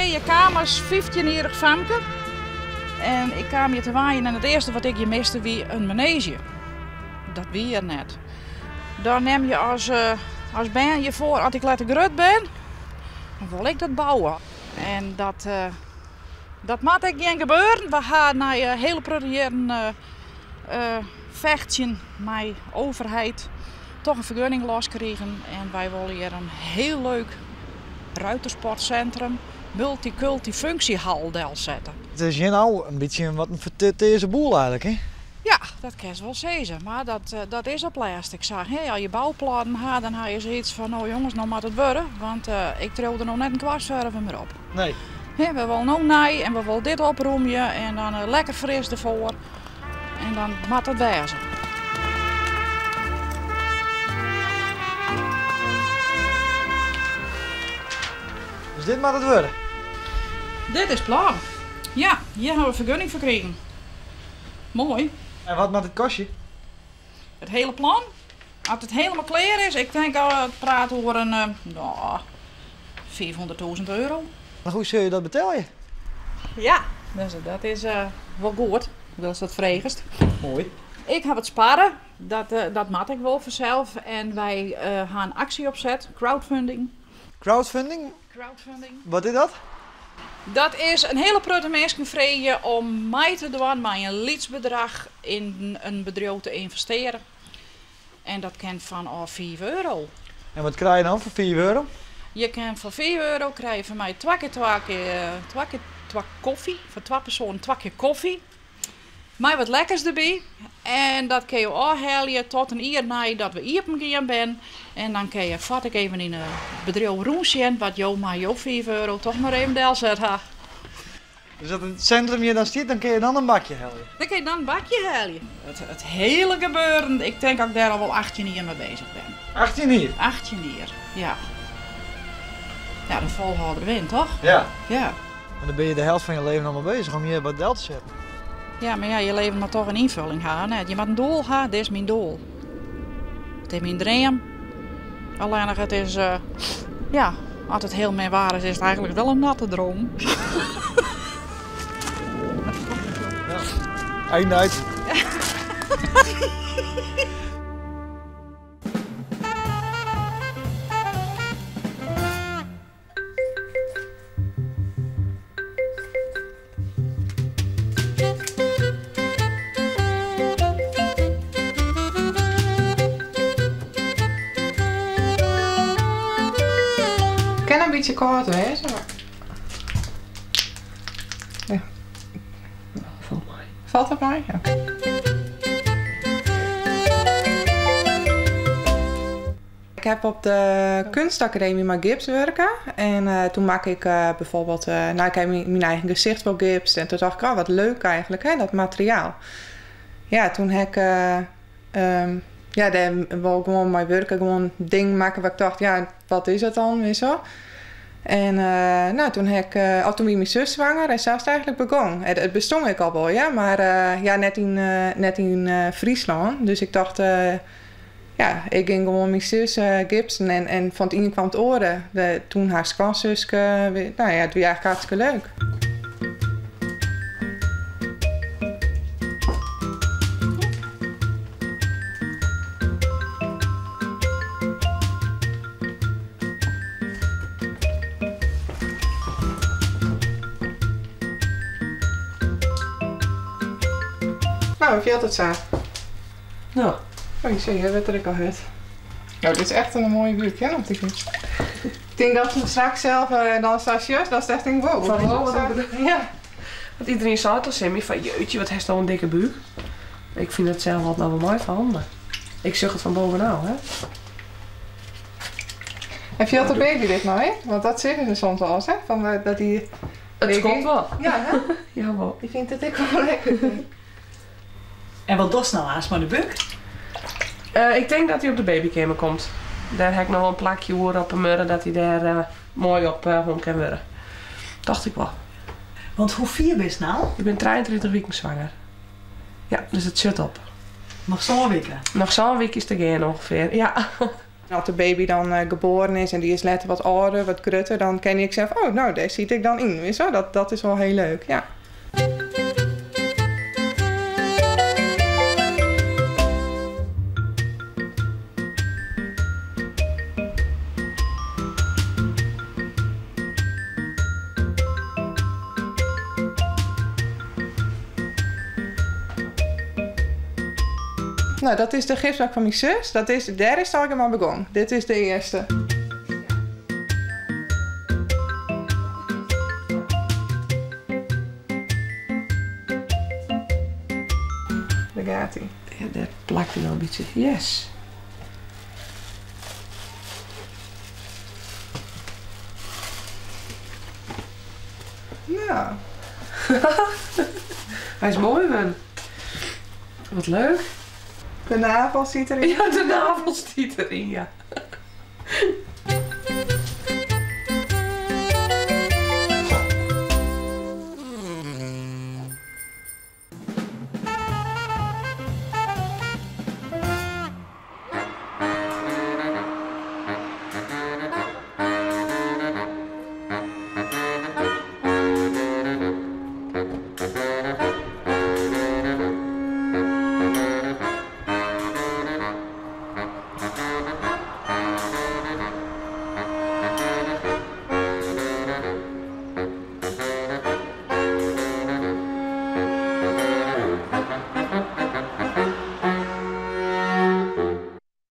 idee hjir kaam as fyftjinjierrich famke. En ik kaam hjir te wenjen en it earste wat ik hjir miste wie in maneezje. Dat wie hjir net. Dan nim je as, as bern je foar, as ik letter grut bin, dan wol ik dat bouwe. En dat, dat moat ek gean gebeuren. We ha nei hele protte jierren fechtsjen mei overheid toch in fergunning loskrigen. En wy wolle hjir in heel leuk ruitersportcentrum, multiculti-functiehal delsette. It is hjir no in bytsje wat in fertearze boel eigenlik, hè? Ja, dat kinst wol sizze. Mar dat, dat is op lêst ek sa. Hè? As je bouplannen ha, dan ha je soiets fan, no jonges, no moat it wurde. Want ik triuw der no net in kwast ferve mear op. Nee. Hè, we wolle no nij en we wolle dit opromje en dan lekker fris derfoar. En dan moat it wêze. Dus dit moat it wurde? Dit is plan. Ja, hjir ha we fergunning foar krigen. Moai. En wat moat it kostje? It hiele plan? As it hielendal klear is, ik tink al it praat oer in no, 500.000 euro. Mar hoe sil je dat betelje? Ja, dus dat is wol goed, datst dat fregest. Moai. Ik ha wat sparre, dat, dat moat ek wol fansels. En wy ha in aksje opset, crowdfunding. Crowdfunding? Crowdfunding. Wat is dat? Dat is in hiele protte minsken freegje om mei te dwaan mei in lyts bedrach yn in bedriuw te ynvestearjen. En dat kin fanôf 5 euro. En wat krije je dan foar 5 euro? Je kin foar 5 euro krije fan my twa kear twa kear twa kear twa kofje, foar twa persoanen twa kear kofje. Mei wat lekkers derby. En dat kinne jo ôfhelje tot in jier neidat we iepen gien binne. En dan kinne je fuort ek even yn it bedriuw rûnsjen wat jo mei jo 5 euro toch mar even delset ha. Dus as it sintrum hjir dan stiet, dan kinne je dan in bakje helje? Dan kinne je dan in bakje helje. It hiele gebeuren, ik tink dat ik dêr al wol 18 jier mei bezich bin. 18 jier? 18 jier, ja. Ja, de folhâlder wint, toch? Ja. Ja. En dan binne je de helte fan je leven al mei bezich om hjir wat del te setten. Ja, mar ja, je leven moat toch in ynfolling ha, net? Je moat in doel ha, dit is myn doel. It is myn dream. Allinnich it is, ja, as it hiel min waar is, is it eigenlik wol in natte droom. Ein uit. Kin in bytsje kâld wêze, mar. Ja. Falt mei. Falt dat mei? Oké. Ik heb op de kunstacademie mei gips wurke. En uh, toen makke ik uh, bijvoorbeeld, uh, nou, ik heb myn eigen gesicht wol gipst. En toen dacht ik, oh, wat leuk eigenlik, hè, dat materiaal. Ja, toen ha ik um, ja, dêr wol gewoan mei wurke, gewoan dingen makke wat ik tocht, ja, wat is dat dan, witst wol. En no, toen ha ik, of toen wie myn sus swanger en sa is it eigenlik begûn. It bestong ek al wol, ja, mar ja, net yn, net yn Fryslân. Dus ik tocht, ja, ik gyng gewoan myn sus gipsen en, en fan it ien kwam it oare. De, toen har skoansuske, no ja, it wie eigenlik hartstikke leuk. No, hoe fielt it sa? No. Oh, ik sjoch, hjir wurdt er ek al hurd. No, dit is echt in moaie búk, hè, om te gipsen. Ik tink dat se straks sels dan sa sjochst, datst echt tinkst, wow. Fan wow, wat in Ja. Want iderien seit al tsjin my fan, jeutje, wat hast no in dikke búk. Ik fyn it sels altyd noch wol meifallen, mar ik sjoch it fan bovenôf, hè. En fielt de baby dit mei? Want dat sizze se soms wolris, hè? Fan, dat dy... It skopt wol. Ja, hè? Jawol. Dy fynt it ek wol lekker. En wat dochst no aanst mei de búk? Ik tink dat hy op de babykeamer komt. Dêr ha ik noch wol in plakje oer op 'e muorre dat hy dêr moai op hong kin wurde. Tocht ik wol. Want hoe fier bist no? Ik bin 33 wiken swanger. Ja, dus it sjit op. Noch sân wiken? Noch sân wykjes te gean ûngefear, ja. As de baby dan geboren is en dy is letter wat âlder, wat grutter, dan kin ik sizze, oh, no, dêr siet ik dan yn. Witst wol, dat is wol hiel leuk, ja. No, dat is de gipsbak fan myn sus. Dat is, dêr is it allegear mei begûn. Dit is de earste. Dêr giet hy. Ja, dêr plakt hy noch in bytsje. Yes. Nou. Hy is moai wurden. Wat leuk. De navel sit deryn. Ja, de navel sit deryn, ja.